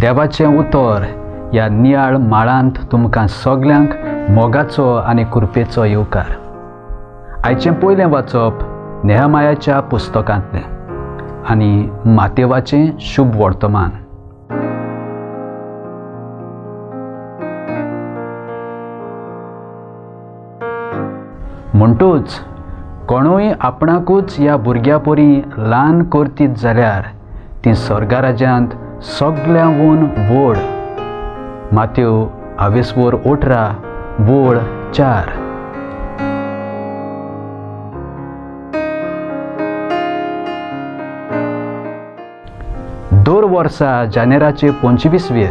देवाचें उतर ह्या नियाळ माळांत तुमकां सगल्यांक मोगाचो आनी कृपेचो येवकार. आयचें पयलें वाचप नेहमायाच्या पुस्तकांतलें आनी मातेवाचें शुभ वर्तमान. म्हणटूच कोणूय आपणाकूच ह्या भुरग्या परी ल्हान करतीत जाल्यार ती स्वर्गराज्यांत सगळ्यांवून व्हड. मातेव आवेसवोर 18 वोळ 4. दर वर्सा जानेराचे 25वीर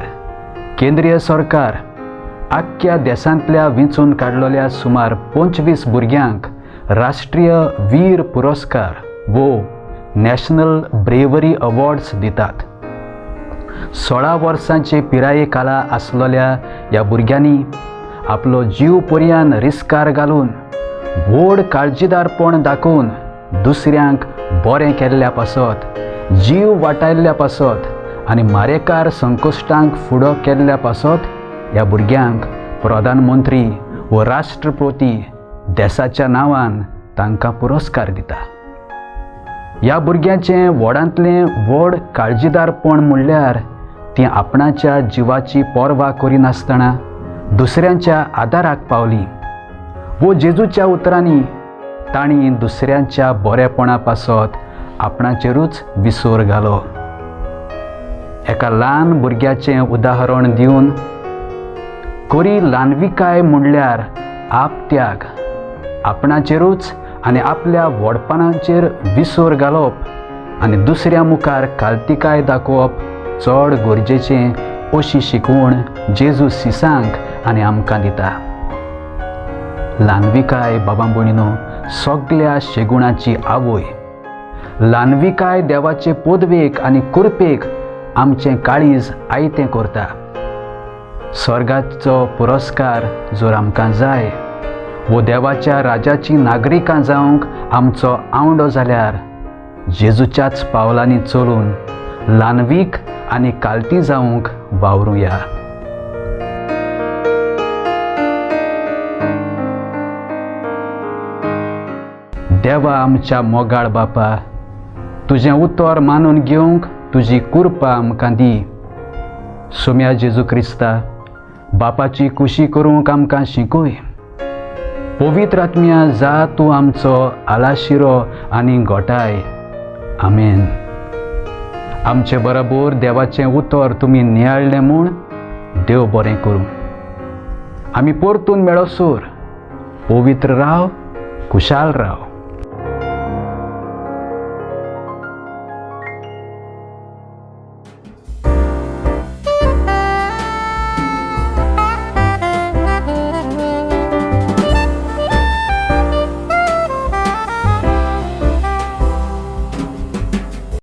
केंद्रीय सरकार आख्ख्या देशांतल्या विंचून काडलेल्या सुमार 25 भुरग्यांक राष्ट्रीय वीर पुरस्कार वो नॅशनल ब्रेवरी अवॉर्ड्स दितात. 16 वर्सांचे पिराये खाला आसलेल्या ह्या भुरग्यांनी आपलो जीव पर्यान रिस्कार घालून व्हड काळजीदारपण दाखोवन दुसऱ्यांक बरें केल्ल्या पासत, जीव वाटायल्ल्या पासत आनी मारेकार संकश्टांक फुडो केल्ल्या पासत ह्या भुरग्यांक प्रधानमंत्री व राष्ट्रपती देशाच्या नांवान तांकां पुरस्कार दिता. ह्या भुरग्यांचें व्हडांतलें व्हड काळजीदारपण म्हणल्यार तीं आपणाच्या जिवाची पर्वा करिनासतना दुसऱ्यांच्या आदाराक पावलीं वो जेजूच्या उतरांनी तांणी दुसऱ्यांच्या बरेपणा पासत आपणाचेरूच विसर घालो. एका ल्हान भुरग्याचें उदाहरण दिवन कोरी ल्हानविकाय म्हणल्यार आपत्याग, आपणाचेरूच आनी आपल्या व्हडपणाचेर विसर घालप आनी दुसऱ्या मुखार कालतिकाय दाखोवप चड गरजेचें अशी शिकवण जेजू सिसांक आनी आमकां दिता. ल्हानविकाय बाबा भयणीनो सगल्या शेगुणाची आवय. ल्हानविकाय देवाचे पदवेक आनी कृपेक आमचें काळीज आयतें करता. स्वर्गाचो पुरस्कार जर आमकां जाय वो देवाच्या राजाची नागरिकां जावंक आमचो आवंडो जाल्यार जेजूच्याच पावलांनी चलून ल्हानवीक आनी कालती जावंक वावरुया. देवा आमच्या मोगाळ बापा, तुजें उतर मानून घेवंक तुजी कृपा आमकां दी. सोम्या जेजू क्रिस्ता, बापाची खुशी करूंक आमकां शिकय. पवित्र आत्म्या जा तूं आमचो आलाशिरो आनी गोठाय. आमेन. आमचे बरोबर देवाचें उतर तुमी नियाळ्ळें म्हूण देव बरें करूं. आमी परतून मेळोसर पवित्र राव, खुशाल राव.